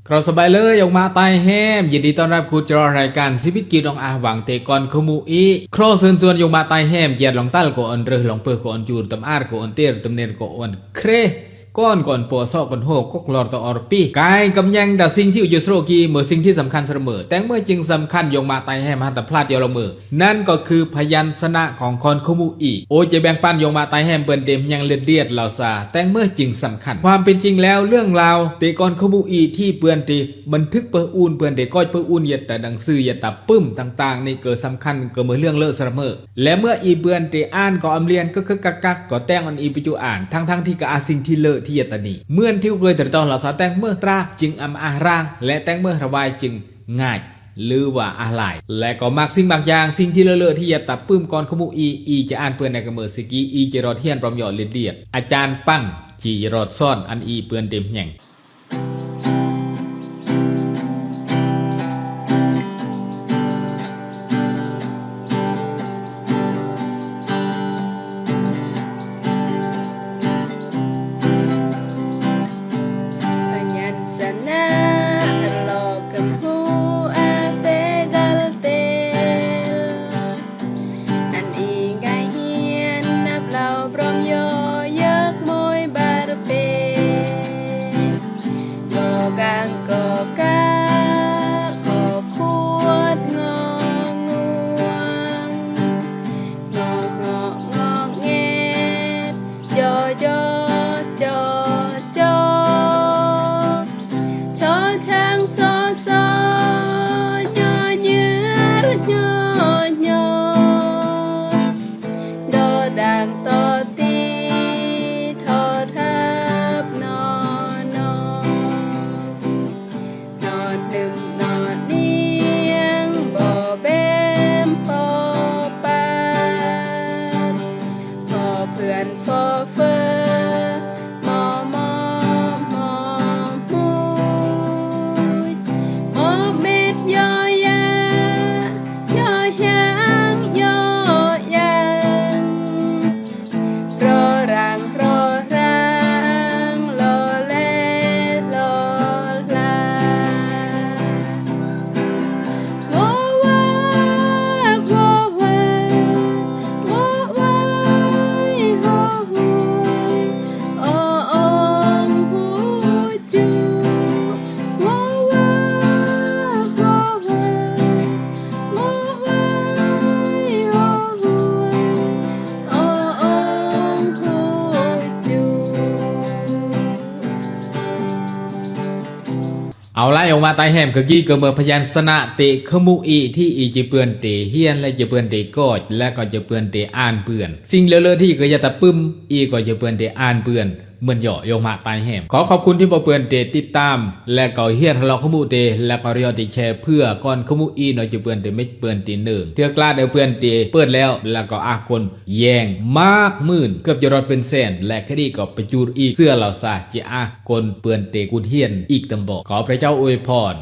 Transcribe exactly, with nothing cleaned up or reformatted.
Kro sbai lơ, yong ma tai hem,ยินดีต้อนรับ กลับเข้าสู่รายการ Shebit Ki Nong Ah Wang, เตะกลอนขมุกอีก Kro sön suan, yong ma tai hem, kiat lon tal ko ôn rơh, lon pơh ko ôn jur, tam ar ko ôn ter, tam ner ko ôn kreh, kon ko ôn po, sok ko ôn ho, kok lor tơ or pi. Kai kăm nhang đa สิ่งที่ u jơ sro ki, mơ สิ่งที่ สำคัญ srơmơ. Teng mơ jing สำคัญ, yong ma tai hem, hăn ta plat yo lơ mơ.นั่นก็คือพยัญชนะของกลอนขมุกอีก โอเจแบ่งปัน ยงมาตายแหม เปิ้นเตรียมยังเลียดๆ แล้วซะ แตงเมื่อจึงสำคัญ ความเป็นจริงแล้ว เรื่องราวเตะกลอนขมุกอีก ที่เปิ้นเตบันทึกเปิ้นอูน เปิ้นเตก๊อยเปิ้นอูน เยียดตะหนังสือ เยียดตะปึ้มต่างๆ นี่ก็สำคัญ ก็เมื่อเรื่องเลอะสะระเมอ และเมื่ออีเปิ้นเตอ่านก็อำเลียนกึกๆ กักๆ ก็แต่งอันอีปิจุอ่าน ทั้งๆ ที่ก็อาสิ่งที่เลอะที่เยียดตะนี้ เหมือนที่เคยตรัสต่อ แล้วซะ แตงเมื่อตรากจึงอำอาร่าง และแตงเมื่อระบายจึง ง่าย หรือว่าอะหลาย และก็มักสิ่งบางอย่าง สิ่งที่เลอะๆ ที่เยียดตะปึ้มกลอนขมุกอีก อีจะอ่านเปิ้นในกะเมิดสิกี อีจะรอดเฮียนปรอมเหยาะเลียดๆ อาจารย์ปัง จิรอดสอน อันอีเปิ้นเตแหย่ง พยัญชนะ ลอ กำ ฮู อา เป ดัล เตล อันอีไกเฮียน นับเหล่าปรอมเหยาะ เยิกมอยบาดเป กอ กาง กอ กา ขอ ขวด งอ งวง งอ เหาะ งอ แงด ยอ ยอ จอ จอ ชอ ช้าง ซอ ซอ ยอ เยือ ยอ ยอ ดอ ด่าง ตอ ตี ทอ ทับ นอ นอ นอ นึ่ม นอ เนียง บอ แบม ปอ ปาด พอ เพื่อน ฟอ เฟอ มอ มอ มอ มุย มอ เม็ด ยอ ยา ยอ ยาง ยอ ยัง รอรัง รอรัง ลอแล ลอลา วอวา วอวา วอวา ฮอฮู อออง ฮู จู วอวา ฮอฮู วอวา ฮอฮู อออง ฮู จู เอาละ ยงมาตายแหม กะกี้กะเมิดพยัญชนะเตะขมุกอีก ที่อีจะเปิ้นเตเฮียน และจะเปิ้นเตก๊อย และก็จะเปิ้นเตอ่านเปื้อน สิ่งเลอะๆ ที่อีกะเยียดตะปึ้ม อีก็จะเปิ้นเตอ่านเปื้อน เหมือนเหยาะ ยงมาตายแหม ขอขอบคุณตี้บ่าเปิ้นเตติดตาม และก็เฮียนฮะลองขมุกเต และก็เรียกเตแชร์เปื้อ กลอนขมุกอีกเนาะ จะเปิ้นเตเม็ดเปิ้นเตเนิง เทื่อคลาดเดียวเปิ้นเตเปิดแล้ว และก็อาคนแย่งมากหมื่น เกือบจะรอดเปิ้นแสน และคดีก็ไปจูดอีกเสื้อเหล่าซะ จะอาคนเปิ้นเตกุดเฮียนอีกตำบ่ ขอพระเจ้าอวยพร